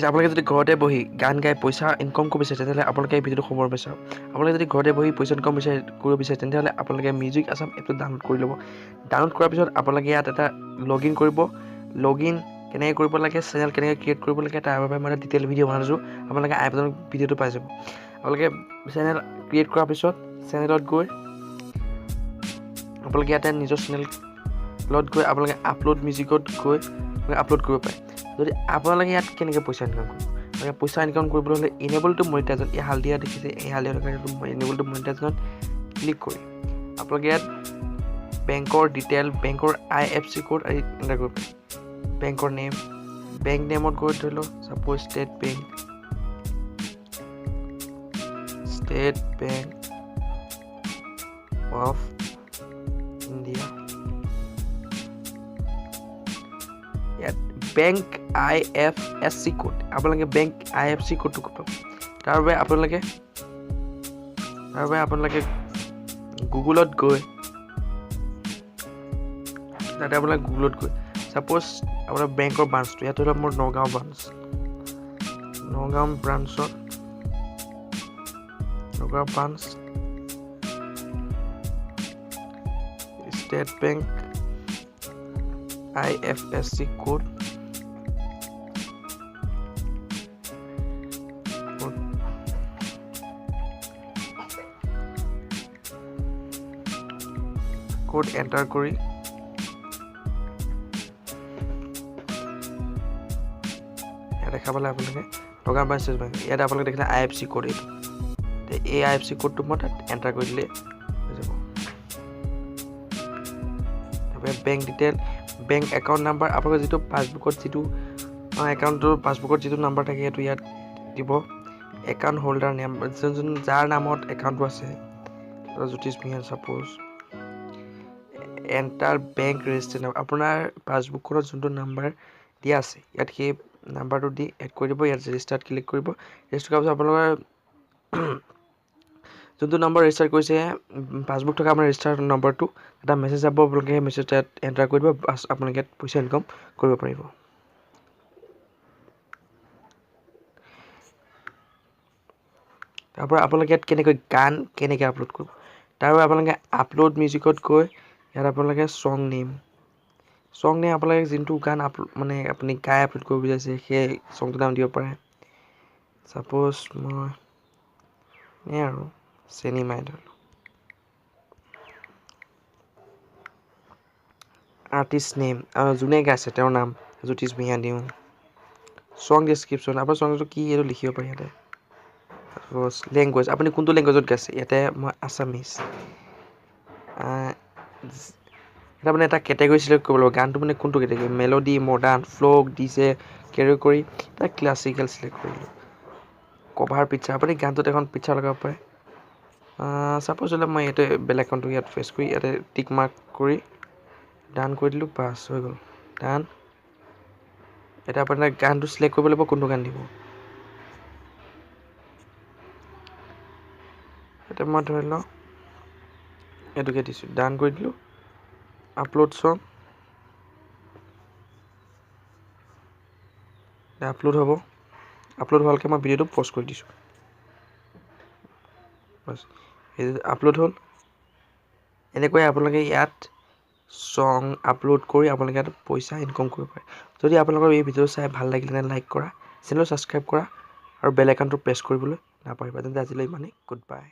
আপোনালোকে যদি ঘৰতে বহি গান গাই পইচা ইনকাম কৰিব বিচাৰে তেতিয়াহ'লে আপোনালোকে এই ভিডিঅ'টো সম্পূৰ্ণ চাওক। আপোনালোকে যদি ঘৰতে বহি পইচা ইনকাম কৰিব বিচাৰে তেতিয়াহ'লে আপোনালোকে মিউজিক আছাম এপটো ডাউনলোড কৰি ল'ব। ডাউনলোড কৰাৰ পিছত আপোনালোকে ইয়াত এটা লগ ইন কৰিব। লগ ইন কেনেকৈ কৰিব লাগে, চেনেল কেনেকৈ ক্ৰিয়েট কৰিব লাগে তাৰ বাবে মই এটা ডিটেইল ভিডিঅ' বনাইছোঁ, আপোনালোকে আই বাটনত ভিডিঅ'টো পাই যাব। আপোনালোকে চেনেল ক্ৰিয়েট কৰাৰ পিছত চেনেলত গৈ আপোনালোকে ইয়াতে নিজৰ চেনেলত গৈ আপোনালোকে আপলোড মিউজিকত গৈ আপলোড কৰিব পাৰে। যদি আপোনালোকে ইয়াত কেনেকৈ পইচা ইনকাম কৰিব, আপোনালোকে পইচা ইনকাম কৰিবলৈ হ'লে এনেবল টু মনিটাইজন, এই হালধীয়া দেখিছে, এই হালধীয়া এনেবল টু মনিটাইজনত ক্লিক কৰি আপোনালোকে ইয়াত বেংকৰ ডিটেইল, বেংকৰ IFC code আদি এণ্টাৰ কৰিব পাৰে। বেংকৰ নেম, বেংক নেমত গৈ ধৰি লওক suppose State Bank of India, ইয়াত বেংক IFSC code, আপোনালোকে বেংক IFC কোডটো পাব। তাৰ বাবে আপোনালোকে গুগলত গৈ তাতে আপোনালোকে গুগলত গৈ ছাপ'জ আপোনাৰ বেংকৰ ব্ৰাঞ্চটো ইয়াত ধৰি লওক মোৰ নগাঁও ব্ৰাঞ্চ, নগাঁও ব্ৰাঞ্চত Nagaon branch State Bank IFSC code code enter কৰি ইয়াত দেখা পালে আপোনালোকে নগাঁও ব্ৰাঞ্চ ষ্টেট বেংক, ইয়াত আপোনালোকে দেখিলে IFC code, এইটো এই IFC কোডটো মই তাত এণ্টাৰ কৰি দিলে হৈ যাব। তাৰপৰা bank detail, bank account number, আপোনালোকৰ যিটো পাছবুকত যিটো একাউণ্টটোৰ পাছবুকত যিটো নাম্বাৰ থাকে সেইটো ইয়াত দিব। একাউণ্ট হোল্ডাৰ নেম, যোন যাৰ নামত একাউণ্টটো আছে, Jyotish Bhuyan suppose. Enter bank register number, আপোনাৰ পাছবুকখনত যোনটো নাম্বাৰ দিয়া আছে ইয়াত সেই নাম্বাৰটো দি এড কৰি দিব। ইয়াত ৰেজিষ্টাৰত ক্লিক কৰিব। ৰেজিষ্টাৰ কৰাৰ পিছত আপোনালোকৰ যোনটো নম্বৰ ৰেজিষ্টাৰ কৰিছে পাছবুক থকা আপোনাৰ ৰেজিষ্টাৰ নম্বৰটো এটা মেছেজ যাব, আপোনালোকে সেই মেছেজটো ইয়াত এণ্টাৰ কৰি দিব, বাছ আপোনালোকে ইয়াত পইচা ইনকাম কৰিব পাৰিব। তাৰপৰা আপোনালোকে ইয়াত কেনেকৈ গান কেনেকৈ আপলোড কৰিব, তাৰ বাবে আপোনালোকে আপলোড মিউজিকত গৈ ইয়াত আপোনালোকে ছং নেম, আপোনালোকে যোনটো গান আপলোড মানে আপুনি গাই আপলোড কৰিব বিচাৰিছে সেই ছংটোৰ নাম দিব পাৰে। ছাপ'জ মই এই আৰু চেনিমাই ধৰিলোঁ। আৰ্টিষ্ট নেম, যোনে গাইছে তেওঁৰ নাম জ্যোতিষ ভূঞা দিওঁ। ছং ডেছক্ৰিপশ্যন, আপোনাৰ ছংটো কি এইটো লিখিব পাৰি ইয়াতে। লেংগুৱেজ, আপুনি কোনটো লেংগুৱেজত গাইছে, ইয়াতে মই আছামিজ। এটা মানে এটা কেটেগৰী চিলেক্ট কৰিব লাগিব, গানটো মানে কোনটো category, melody, modern, folk, DJ, category, এটা ক্লাছিকেল চিলেক্ট কৰিলোঁ। কভাৰ পিকচাৰ, আপুনি গানটোত এখন পিকচাৰ লগাব পাৰে। ছাপ'জ হ'লে মই ইয়াতে বেলেগ একাউণ্টটো ইয়াত ফেচ কৰি ইয়াতে টিক মাৰ্ক কৰি ডান কৰি দিলোঁ, বাছ হৈ গ'ল ডান। এতিয়া আপোনাৰ গানটো চিলেক্ট কৰিব লাগিব, কোনটো গান দিব। এতিয়া মই ধৰি লওঁ এইটোকে দিছোঁ, ডান কৰি দিলোঁ। আপলোড চং আপলোড হ'ব। আপলোড হোৱালৈকে মই ভিডিঅ'টো প'ষ্ট কৰি দিছোঁ, বাছ আপলোড হ'ল। এনেকৈ আপোনালোকে ইয়াত ছং আপলোড কৰি আপোনালোকে ইয়াত পইচা ইনকাম কৰিব পাৰে। যদি আপোনালোকৰ এই ভিডিঅ'টো চাই ভাল লাগিলে তেনে লাইক কৰা, চেনেলটো ছাবস্ক্ৰাইব কৰা আৰু বেল আইকনটো প্ৰেছ কৰিবলৈ নাপাহৰিবা। তেন্তে আজিলৈ ইমানেই, গুড বাই।